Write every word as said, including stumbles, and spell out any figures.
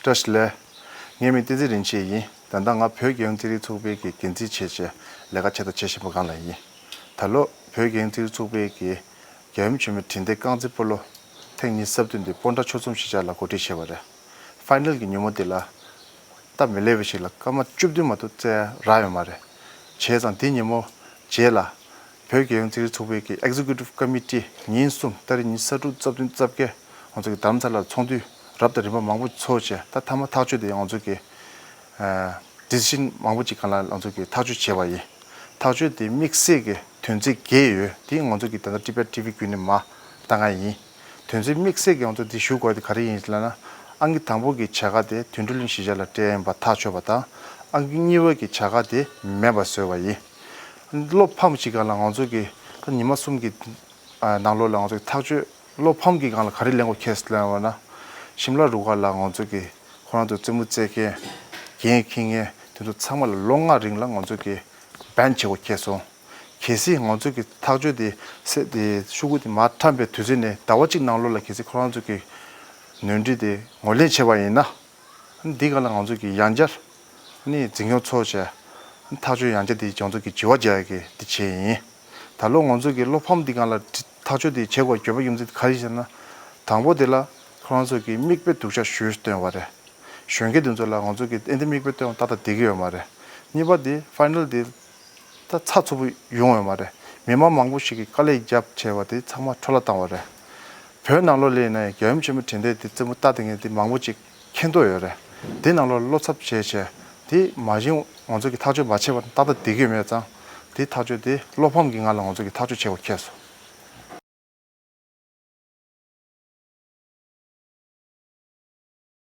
བཀྲ་ཤིས་བདེ་ལེགས། ངའི་མིང་བསྟན་འཛིན་རིན་ཆེན་ཡིན། ད་ལྟ་ང་བོད་རྒྱལ་ཡོངས་རྩེད་རིགས་ཚོགས་པའི་གི་འགན་འཛིན་བྱས་བྱས་ལས་ཀ་བྱས་དང་བྱེད་བཞིན་པ་སྒང་ལ་ཡིན། ད་ལོ་བོད་རྒྱལ་ཡོངས་རྩེད་རིགས་ཚོགས་པའི་གི་རྒྱལ་ཡུམ་ཆེན་མོའི་དྲན་རྟེན་རྐང་རྩེད་སྤོ་ལོ་ཐེངས་ཉི་ཤུ་རྩ་བདུན་དེ་སྤོན་ཊ་ཆོལ་གསུམ་གཞིས་ཆགས་ལ་གོ་སྒྲིག་བྱས་པ་རེད། ཕའི་ནལ་གྱི་ཉིན་མོ་དེ་ལ་སྟབས་མི་ལེགས་པ་ཞིག་ལ་སྐར་མ་བཅུ་བདུན་མ་གཏོགས་རྩེད་རག་ཡོད་མ་རེད། བྱས་ཙང་དེ་ཉིན་མོ་རྗེས་ལ་བོད་རྒྱལ་ཡོངས་རྩེད་རིགས་ཚོགས་པའི་གི་ཨེག་ཛི་ཀུ་ཊིབ་ཀོ་མི་ཊི་ཉིན་གསུམ་ཏ་རིག་ཉི་ཤུ་རྩ་དྲུག་རྩ་བདུན་རྩ་བརྒྱད་ང་ཚོ་གི་རྡ་རམ་ས་ལར་ཚོགས་འདུ་རབ་དང་རིམ་པ་མང་པོ་ཚོགས་བྱས། ད་མཐའ་མ་ཐག་གཅོད་དེ་ང་ཚོ་གི་ཌི་སི་ཤན་མང་པོ་ཅིག་སྒང་ལ་ང་ཚོ་གི་ཐག་གཅོད་བྱས་པ་ཡིན། ཐག་གཅོད་དེ་དམིགས་བསལ་གྱི་དོན་ཚན་བརྒྱད་ཡོད། དེ་ང་ཚོ་གི་ད་ལྟ་ཊི་བེཊ་ཊི་ཝི་བརྒྱུད་ནས་མར་བཏང་གི་ཡིན། དོན་ཚན་དམིགས་བསལ་གྱི་ང་ཚོ་འདི་ཞུ་དགོས་དེ་ག་རེ་ཡིན་ལབ་ན། ཨང་ཀི་དང་པོ་གི་བྱ་དགའ་དེ་དོན་གྲུབ་གླིང་གཞིས་ཆགས་ལ་སྤྲད་ཡིན་པ་ཐག་ཆོད་པ་དང་། ཨང་ཀི་གཉིས་པ་གི་བྱ་དགའ་དེ་མེད་པ་བཟོས་པ་ཡིན། བློ་ཕམ་གྱི་སྒང་ལ་ང་ཚོ་གི་ད་ཉི་མ་གསུམ་གྱི་ནང་ལོགས་ལ་ང་ཚོ་གི་ཐག་གཅོད་བློ་ཕམ་གྱི་སྒང་ལ་ག་རེ་ལེན་དགོས་ཁེལ་སོང་ལབ་ན། ཤིམ་ལ་རུ་ཁག་ལ་ང་ཚོ་གི་ཁོ་རང་ཚོ་རྩེད་མོ་རྩེད་མཁན་འགན་འཁྱེར་མཁན་དེ་ཚོ་ཚང་མ་ལ་ལོ་ལྔ་རིང་ལ་ང་ཚོ་གི་བྷན་བྱེད་དགོས་ཁེལ་སོང་། གལ་སྲིད་ང་ཚོ་གི་ཐག་གཅོད་དེ་སེ་དེ་ཤོག་གུ་དེ་མར་འཁྲབ་པའི་དུས་ཚོད་ནས་ཟླ་བ་གཅིག་ནང་ལོགས་ལ་གལ་སྲིད་ཁོ་རང་ཚོ་གི་ནོར་འཁྲུལ་དེ་ངོས་ལེན་བྱས་པ་ཡིན་ན། འདི་ག་ལ་ང་ཚོ་གི་ཡང་བསྐྱར་ནི་འཛིན་སྐྱོང་ཚོགས་བྱས་ཐག་གཅོད་ཡང་བསྐྱར་དེ་ང་ཚོ་གི་བྱི་བ་རྒྱག་ཡ་གི་དེ་བྱས་ཡིན། ད་ལོ་ང་ཚོ་གི་བློ་ཕམ་འདི་སྒང་ལ་ཐག་གཅོད་དེ་བྱེད་དགོས་དགོས་པ་ཡིན་ཚེ་ག་རེ་ཟེར་ན། དང་པོ་དེ་ལ་ཁོ་རང་ཚོ་གི་མིག་དཔེ་སྡུག་ཅག་ཞེ་པོ་སྟོན་པ་རེད། གཞོན་སྐྱེས་དེ་ཚོ་ལ་ང་ཚོ་གི་ཨེ་འདི་མིག་དཔེ་སྟོན་པ་ཏག་ཏག་བསྡད་ཀྱི་ཡོད་མ་རེད། གཉིས་པ་དེ་ཕའི་ནལ་དེ་ད་ཚགས་ཚུད་པོ་ཡོང་ཡོད་མ་རེད། མི་མང་མང་པོ་ཞིག་གིས་དཀའ་ལས་བརྒྱབ་བྱས་པ་དེ་ཚང་མ་འཕྲོ་བརླག་བཏང་བ་རེད། བོད་ནང་ལོགས་ལ་ཡིན་ན་ཡང་རྒྱལ་ཡུམ་ཆེན་མོའི་དྲན་རྟེན་དེ་རྩེད་མོ་ལྟ་བསྡད་མཁན་དེ་མང་པོ་ཅིག་མཁྱེན་རྟོགས་ཡོད་རེད། དེ་ནང་ལོགས་བློ་འཚབ་བྱས་བྱས་དེ་མ་གཞི་ང་ཚོ་གི་ཐག་གཅོད་མ་བྱས་པ་ཏག་ཏག་བསྡད་ཀྱི་ཡོད་མེད་ཙང་། དེ་ཐག་གཅོད་དེ་བློ་ཕམ་གྱི་ངང་ལ་ང་ཚོ་གི་ཐག་གཅོད་བྱེད་དགོས་ཁེལ་སོང་